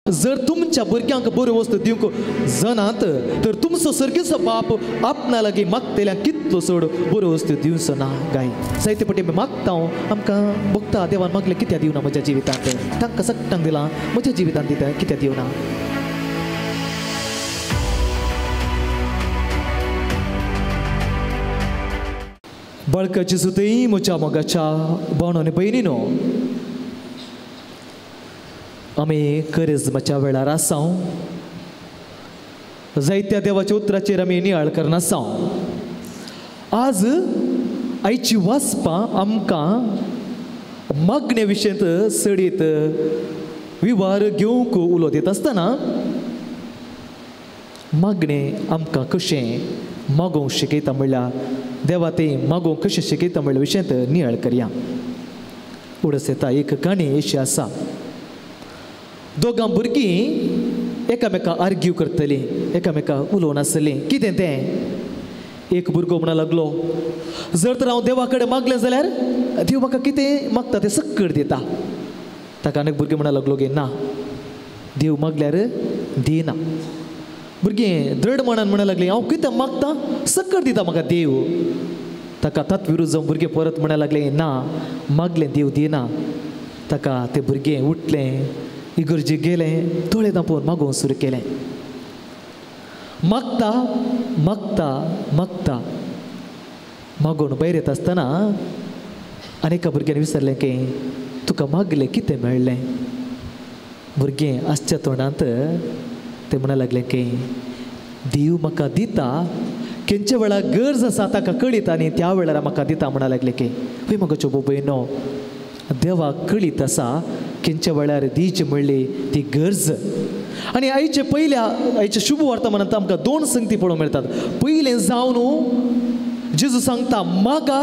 जर तुमच्या भुरग्यांक बऱ्यो वस्तू दिवंक जनात तर तुमचो सर्गीचो बाप आपणा लागीं मागतल्या कितलो चड बऱ्यो वस्तू दिवचो ना गाय. जायते पटी आमी मागता, आमकां भोगता देवान मागलें कित्याक दिवना म्हज्या जिवितांत, तांकां सगटांक दिलां म्हज्या जिवितांत दिता कित्याक दिवना. बळकाची सुतय म्हज्या मोगाच्या भोवण आनी भयणीनो, आमी करिज्माच्या वेळार आसा. जायत्या देवाच्या उतराचेर आमी नियाळ करनासा. आज आयची वाचपां आमकां मागणे विशयांत चडीत विवार घेवंक उलो दिता आसतना मागणें आमकां कशें मागोवंक शिकयता म्हणल्यार देवा तें मागोवंक कशें शिकयता म्हणल्या विशयांत नियाळ करया. उडस येता एक काणी अशी आसा. दोगां भुरगीं एकामेका आर्ग्यू करतलीं, एकामेका उलोवन आसलीं. कितें तें? एक भुरगो म्हणा लागलो, जर तर हांव देवा कडेन मागलें जाल्यार देव म्हाका कितें मागता तें सक्कड दिता. ताका आनीक भुरगें म्हणा लागलो गे ना, देव मागल्यार दिना. भुरगें दृढ मनान म्हणा लागलें, हांव कितें मागता सक्कड दिता म्हाका देव. ताका तत्विरुद्ध जावन भुरगें परत म्हणा लागलें, ना मागलें देव दिना. ताका तें भुरगें उठलें, इगर्जेक गेलें, दोळे दांपोवन मागोवंक सुरू केलें. मागता मागता मागता मागोवन भायर येता आसतना आनी एका भुरग्यान विचारलें की तुका मागलें कितें मेळ्ळें? भुरगें आसच्या तोंडांत तें म्हणा लागलें की देव म्हाका दिता, खंयच्या वेळार गरज आसा ताका कळीत आनी त्या वेळार म्हाका दिता म्हणा लागलें की. हय म्हजो भयणो, देवाक कळीत आसा खंयच्या वेळार दिवची म्हणली ती गरज. आनी आयचे पयल्या आयच्या शुभ वर्तमानांत आमकां दोन संगती पळोवंक मेळटात. पयलें जावन जेजू सांगता मागा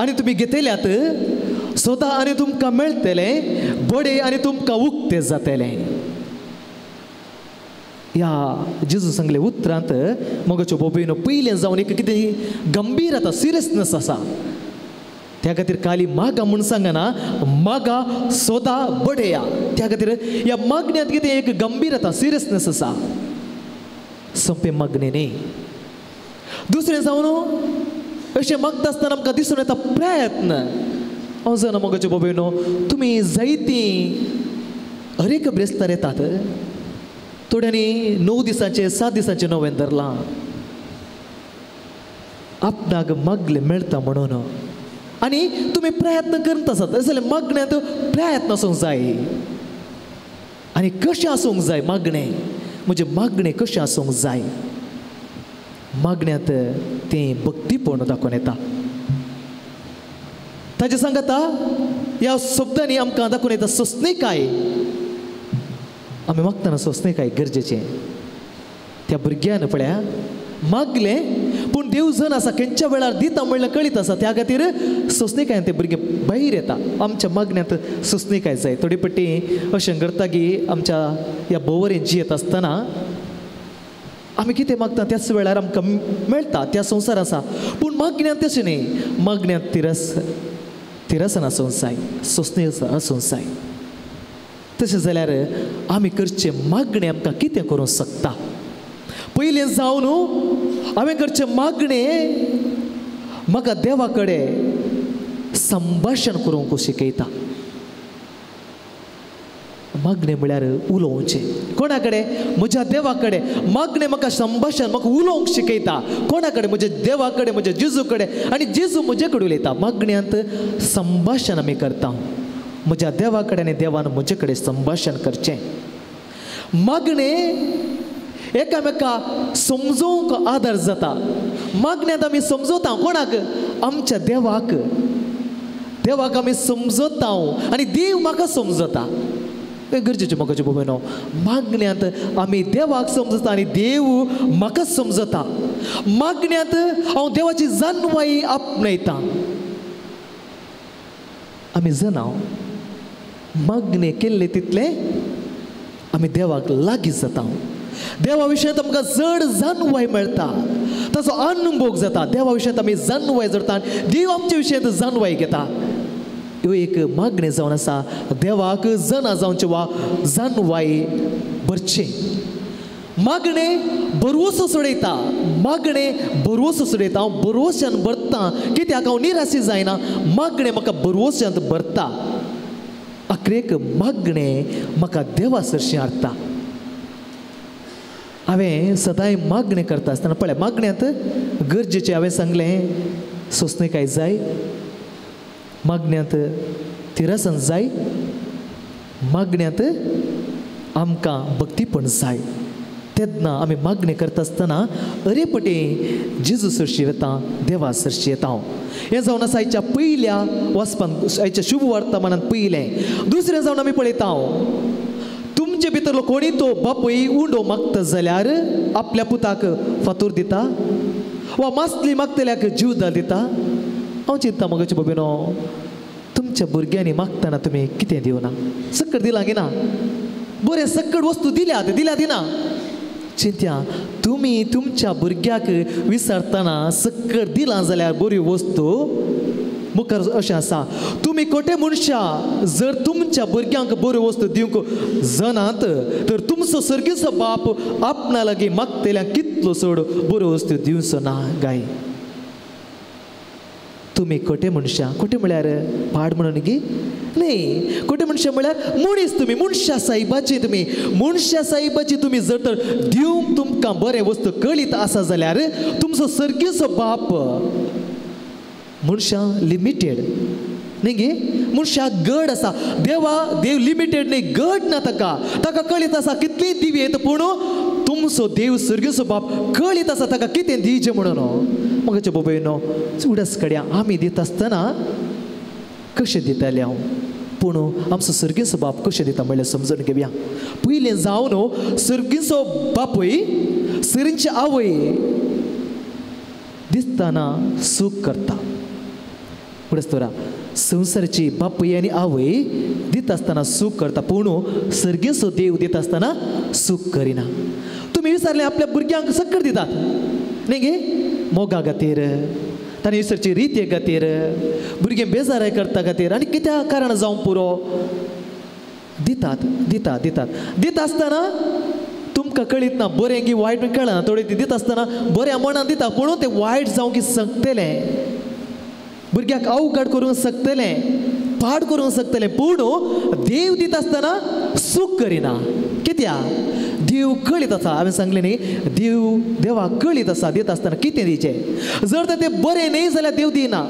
आनी तुमी घेतल्यात, सोदा आनी तुमकां मेळटलें, बडे आनी तुमकां उक्तें जातलें. ह्या जेजू सांगले उतरांत मगाच्यो भोबेनो पयलें जावन एक कितें गंभीर आतां सिरियसनेस आसा. त्या खातीर काली मागा म्हूण सांगना, मागा सोदा बडया. त्या खातीर ह्या मागण्यांत कितें एक गंभीर आतां सिरियसनेस आसा, सोंपें मागणें न्ही. दुसरें जावन अशें मागता आसतना आमकां दिसून येता प्रयत्न. हांव जाणा मगाच्यो भोबेनो, तुमी जायतीं हरेक ब्रेस्तार येतात, थोड्यांनी 9 दिसांचें 7 दिसांचें नवें धरलां, आपणाक मागलें मेळटा म्हणून. आनी तुमी प्रयत्न करत आसात जाल्यार मागण्यांत प्रयत्न आसूंक जाय. आनी कशें आसूंक जाय मागणें, म्हजें मागणें कशें आसूंक जाय? मागण्यांत तें भक्तीपण दाखोवन येता. ताजें सांगता ह्या शब्दांनी आमकां दाखोवन येता सोंसणीकाय. आमी मागतना सोंसणीकाय गरजेचें. त्या भुरग्यान पळया मागलें, पूण देव जन आसा खंयच्या वेळार दिता म्हणल्यार कळीत आसा, त्या खातीर सोंसणीकायन तें भुरगें भायर येता. आमच्या मागण्यांत सोंसणीकाय जाय. थोडी पट्टी अशें करता की आमच्या ह्या भोंवरेन जियेत आसतना आमी कितें मागता त्याच वेळार आमकां मेळटा, त्या संवसार आसा. पूण मागण्यांत तशें न्ही, मागण्यांत तिरसन आसूंक जाय, सोंसणी आसूंक जाय. तशें जाल्यार आमी करचें मागणें आमकां कितें करूंक शकता? पयलें जावन हांवें करचें मागणें म्हाका देवा कडेन संभाशण करूंक शिकयता. मागणें म्हळ्यार उलोवचें कोणा कडेन? म्हज्या देवा कडेन. मागणें म्हाका संभाशण, म्हाका उलोवंक शिकयता. कोणा कडेन? म्हज्या देवा कडेन, म्हज्या जेजू कडेन. आनी जेजू म्हजे कडेन उलयता. मागण्यांत संभाशण आमी करता म्हज्या देवा कडेन आनी देवान म्हजे कडेन संभाशण करचें. मागणें एकामेका समजोवंक आदार जाता. मागण्यांत आमी समजता कोणाक? आमच्या देवाक. देवाक आमी समजता आनी देव म्हाका समजता. हें गरजेचें म्हाका भोबेनो, मागण्यांत आमी देवाक समजता आनी देव म्हाका समजता. मागण्यांत हांव देवाची जाणवाय आपणयता. आमी जाणां मागणें केल्लें तितलें आमी देवाक लागीं जाता. देवा विशयांत आमकां चड जाणवाय मेळटा, ताचो अनुभोग जाता. देवा विशयांत आमी जाणवाय जोडटा, देव आमच्या विशयांत जाणवाय घेता. ह्यो एक मागणें जावन आसा देवाक जना जावचें वा जानवाय भरचें. मागणें बरवसो सोडयता, मागणें बरवसो सोडयता. हांव बरवश्यान भरता कित्याक हांव निराशी जायना. मागणें म्हाका बरवश्यांत भरता. अकरेक मागणें म्हाका देवा सरशीं हाडटा. हांवें सदांय मागणें करता आसतना पळय मागण्यांत गरजेचें हांवें सांगलें सोंसणीकाय जाय, मागण्यांत थिरसन जाय, मागण्यांत आमकां भक्तीपण जाय. तेन्ना आमी मागणें करता आसतना अरे पटे जेजू सरशी येता, देवा सरशी येता. हें जावन आसा आयच्या पयल्या वाचपान, आयच्या शुभ वर्तमानान पयलें. दुसरें जावन आमी पळयता तुमचे भितरलो कोणी तो बापूय उंडो मागता जाल्यार आपल्या पुताक फातूर दिता वा मासली मागतल्याक जीवदार दिता. हांव चिंता मगोचे बाबीनो, तुमच्या भुरग्यांनी मागतना तुमी कितें दिवना? सक्कड दिलां गी ना? बरें सक्कड वस्तू दिल्यात, दिल्या दिना. चिंत्या तुमी तुमच्या भुरग्याक विसरतना सक्कड दिलां जाल्यार बऱ्यो वस्तू मुखार अशें आसा तुमी खोटे मनशां जर तुमच्या भुरग्यांक बऱ्यो वस्तू दिवंक जनात तर तुमचो सर्गीचो बाप आपणा लागीं मागतल्यांक कितलो चड बऱ्यो वस्तू दिवचो ना गाय. तुमी खोटे मनशां, खोटे म्हळ्यार पाड म्हणून गी न्ही, खोटे मनशां म्हळ्यार मनीस तुमी, मनशा साहिबाची तुमी, मनशा साहिबाची तुमी जर तर दिवंक तुमकां बरें वस्तू कळीत आसा जाल्यार तुमचो सर्गीचो बाप मनशां लिमिटेड न्ही गे, मनशाक गड आसा. देवा देव लिमिटेड न्ही, गड ना ताका. ताका कळीत आसा कितली दिवी येता पूण तुमचो देव सर्गीचो बाप कळीत आसा ताका कितें दिवचें म्हणून. म्हज्या बाबायनो उडस कड्या आमी दिता आसतना कशें दितालें हांव, पूण आमचो सर्गीचो बाप कशें दिता म्हणल्यार समजून घेवया. पयलें जावन सर्गीचो बापूय सरींची आवय दिसतना सूख करता. उडस संवसाराची बापूय आनी आवय दिता आसतना सूख करता पूण सर्गीचो देव दिता आसतना सूख करिना. तुमी विचारलें आपल्या भुरग्यांक सक्कर दितात न्ही गे, मोगा खातीर, तांणी विसरची रिते खातीर, भुरगीं बेजाराय करता खातीर आनी कित्या कारण जावं पुरो दितात दितात दितात. दिता आसतना तुमकां कळीत ना बरें की वायट कळना, थोडे दिता आसतना बऱ्या मनान दिता पूण तें वायट जावंक शकतलें, भुरग्याक अवघड करूंक शकतलें, पाड करूंक शकतलें. पूण देव दिता आसतना सूख करिना. कित्याक? देव कळीत आसा. हांवें सांगलें न्ही, देव देवाक कळीत आसा दिता आसतना कितें दिवचें. जर तर तें बरें न्ही जाल्यार देव दिना.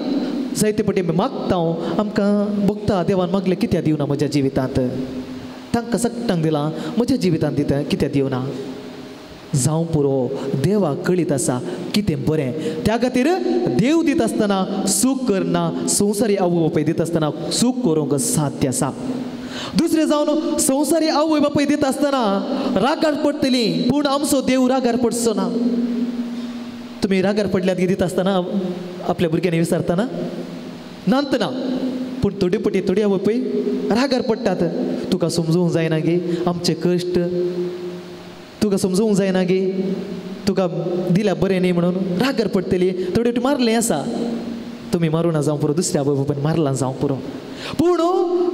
जायते पटी आमी मागता, आमकां भोगता देवान मागलें कित्याक दिवना म्हज्या जिवितांत, तांकां सगटांक दिलां म्हज्या जिवितांत दिता कित्याक दिवना. जावं पुरो देवाक कळीत आसा कितें बरें. त्या खातीर देव दिता आसतना सूख करना, संवसारी आवय बापूय दिता आसतना सूख करूंक साध्य आसा. दुसरें जावन संवसारी आवय बापूय दिता आसतना रागार पडटली पूण आमचो देव रागार पडचो ना. तुमी रागार पडल्यात की दिता आसतना आपल्या भुरग्यांनी विचारतना नात ना, पूण थोडे पटी थोडी आवय बापूय रागार पडटात. तुका समजूंक जायना गे आमचे कश्ट, तुका समजूंक जायना गे, तुका दिल्या बरें न्ही म्हणून रागार पडटली. थोडे मारलें आसा, तुमी मारूं ना जावं पुरो, दुसऱ्या आवय बापायन मारलां जावं पुरो, पूण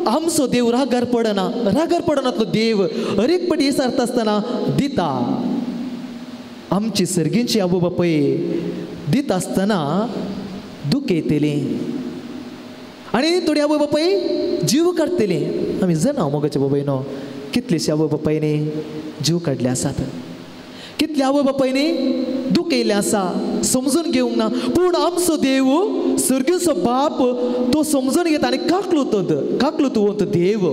आमचो देव रागार पडना. रागार पडनातलो देव हरेक पटी विचारता आसतना दिता. आमची सर्गींची आवय बापूय दिता आसतना दुखयतली आनी थोडी आवय बापूय जीव काडटली. आमी जाणा मोगाच्या बाबायनो कितलेशे आवय बापायनी जीव काडले आसात, कितले आवय बापायनी दुखयल्लें आसा, समजून घेवंक ना. पूण आमचो देव सर्गीचो बाप तो समजून घेता आनी काकलूत काकलूत वंत देव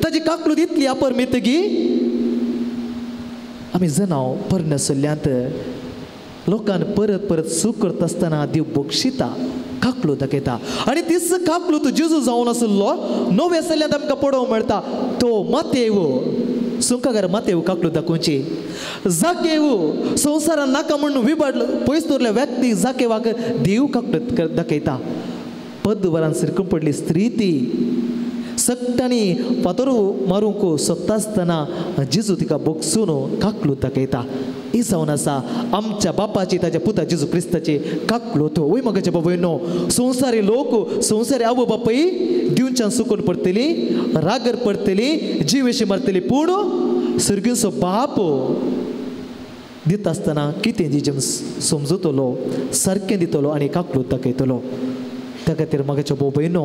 ताजी काकलूत इतली अपरमीत की आमी जनाव परनसल्ल्यांत लोकान परत परत चूक करता आसतना देव बक्षिता, काकलूत दाखयता. आनी तीच काकलूत जेजू जावन आशिल्लो नव्या सल्ल्यांत आमकां पळोवंक मेळटा. तो मातेव सुंकागार मातेव काकलूत दाखोवची, जाकेव संवसारान नाका म्हणून विबाडलो पयस दवरल्या व्यक्ती जाकेवाक देव काकलूत दाखयता. पदवरान सिरकून पडली स्त्री ती सगटांनी फातर मारूंक सोदता आसतना जेजू तिका बगसून काकलूत दाखयता. ही जावन आसा आमच्या बापाची ताच्या पुता जेजू क्रिस्ताची काकलो तो. वय मगाचे बाबयनो, संवसारी लोक संवसारी आवय बापूय दिवच्यान सुकून पडटली, रागर पडटली, जीव मारतली, पूण सर्गीचो बाप दिता आसतना कितें जिजें समजतलो, सारकें दितलो आनी काकलो दाखयतलो. त्या खातीर म्हाका भोव भयणो,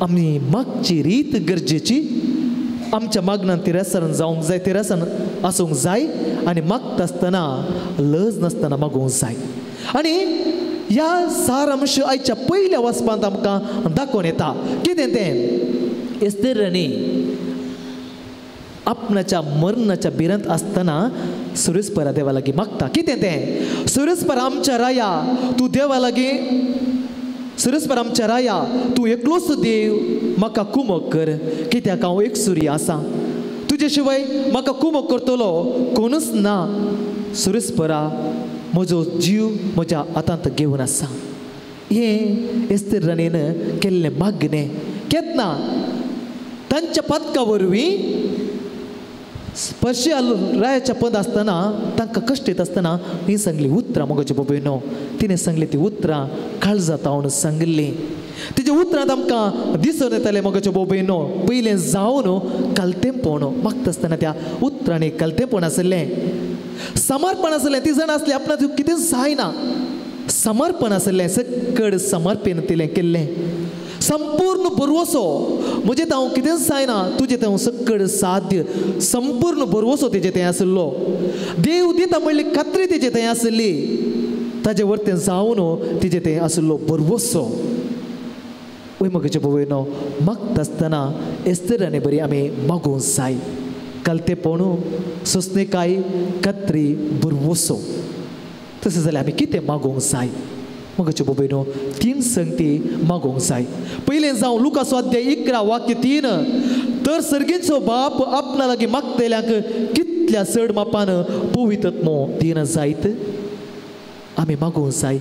आमी मागची रीत गरजेची. आमच्या मागणान तिरस्कार जावंक जाय, तिरस्कार आसूंक जाय आनी मागता आसतना लज नासतना मागूंक जाय. आनी ह्या सारांश आयच्या पयल्या वाचपांत आमकां दाखोवन येता कितें तें. एस्तेरांनी आपणाच्या मरणाच्या भिरांत आसतना सुरेशपरा देवा लागीं मागता कितें तें. सुरेशपरा आमच्या राया तूं देवा लागीं, सुरेशपर आमच्या राया तूं एकलोच देव, म्हाका कुमक कर, कित्याक हांव एकसुरी आसा, तुजे शिवाय म्हाका कुमक करतलो कोणूच ना. सुरेशपरा म्हजो जीव म्हज्या हातांत घेवन आसा. हें एस्तेर राणीन केल्लें मागणें केन्ना तांच्या पातका वरवीं पर्शिया रायाच्या पद आसतना तांकां कश्ट येत आसतना ही सांगली उतरां मोगाचे बाबयनो. तिणें सांगली ती उतरां काळजां तावन सांगिल्लीं. तिच्या उतरांत आमकां दिसून येतालें मोगाचे बाबयनो, पयलें जावन कालतेंपण मागता आसतना त्या उतरांनी कालतेंपण आसलें, समर्पण आसलें. ती जाण आसली आपणाक कितें जायना, समर्पण आसलें, सकड समर्पण तिणें केल्लें, संपूर्ण भरवसो म्हजें हांव कितेंच जायना, तुजें तें हांव सकड साध्य, संपूर्ण भरवसो तेजें तें आसलो. देव दिता म्हणली खात्री तेजें तें आसली, ताजे वरतें जावन तिजें तें आसलो भरवसो. वय म्हजें भोवयनो, मागता आसतना एस्तेरांनी बरी आमी मागूंक जाय, कालतेपण, सोंसणीकाय, खात्री, भरवसो. तशें जाल्यार आमी कितें मागूंक जाय मगाचे बाबयनो? तीन संगती मागोवंक जाय. पयलें जावं लुकास अध्याय 11 वाक्य 3, तर सर्गीचो बाप आपणा लागीं मागतल्यांक कितल्या चड मापान पवित्र आत्मो दिना जायत. आमी मागोवंक जाय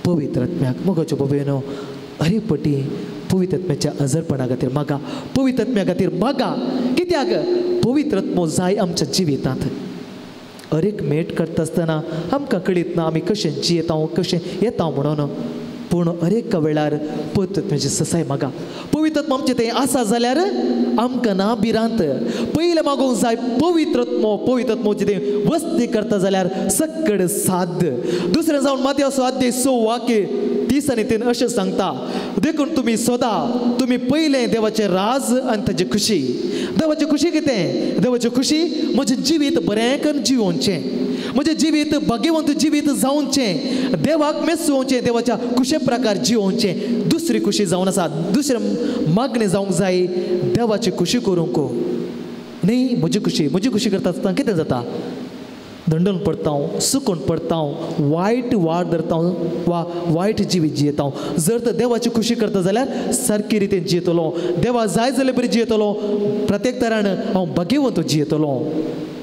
पवित्र आत्म्याक. मगाचे बाबयनो, हरे पटी पवित्र आत्म्याच्या अजरपणा खातीर मागा, पवित्र आत्म्या खातीर मागा. कित्याक पवित्र आत्मो जाय आमच्या जिवितांत. हर एक मेट करता आसतना आमकां कळीत ना आमी कशें जियेता कशें येता म्हणून, पूण हर एका वेळार पवित्र आत्म्याची ससाय मागा. पवित्र आत्मो आमचें तें आसा जाल्यार आमकां ना भिरांत. पयलें मागूंक जाय पवित्र आत्मो. पवित्र आत्मो तें वस्ती करता जाल्यार सकड साध्य. दुसरें जावन मातयो अध्याय 6 वाक्य 30 आनी 3 अशें सांगता, देखून तुमी सोदा, तुमी पयलें देवाचें राज आनी ताजी खुशी. देवाची खुशी कितें? देवाची खुशी म्हजें जिवीत बरें करून जिवोवचें, म्हजें जिवीत भाग्यवंत जिवीत जावचें, देवाक मेसोवचें, देवाच्या खुशे प्रकार जिवोवचें. दुसरी खुशी जावन आसा, दुसरें मागणें जावंक जाय देवाची खुशी करूंक न्ही. म्हजी खुशी, म्हजी खुशी करता आसतना कितें जाता? दंडून पडता, सुकून पडता, वायट वाट धरता वा वायट जिवीत जियेता. जर तर देवाची खुशी करता जाल्यार सारकी रितीन जियेतलो, देवा जाय जाल्यार बरी जियेतलो, प्रत्येक तरान हांव भाग्यवंत जियेतलो.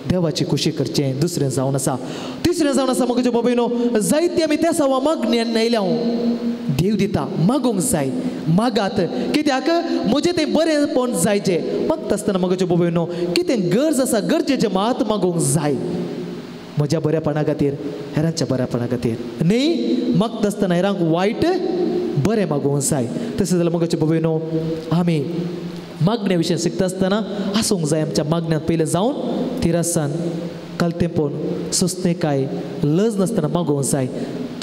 देवाची खुशी करचें दुसरें जावन आसा. तिसरें जावन आसा म्हज्या बाबयनो, जायते आमी त्या सवा मागण्यान आयल्या देव दिता, मागूंक जाय, मागात. कित्याक म्हजें तें बरेंपण जायचें. मागता आसतना म्हज्या बाबयनो कितें गरज आसा, गरजेचें मात मागूंक जाय, म्हज्या बऱ्यापणा खातीर, हेरांच्या बऱ्यापणा खातीर न्ही. मागता आसतना हेरांक वायट बरें मागूंक जाय. तशें जाल्यार म्हज्या बाबयनो, आमी मागण्या विशय शिकता आसतना आसूंक जाय आमच्या मागण्यांत पयलें जावन तिरसान, कालतेंपण, सोंसणीकाय, लज नासतना मागोवंक जाय.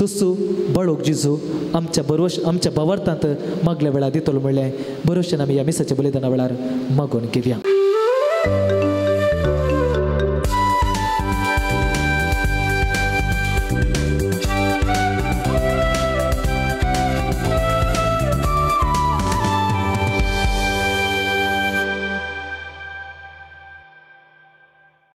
तसो बाळोक जेजू आमच्या बरोश आमच्या भावार्थांत मागल्या वेळार दितलो म्हणलें बरोवशेन आमी ह्या मिसाच्या बलिदाना वेळार मागून घेवया.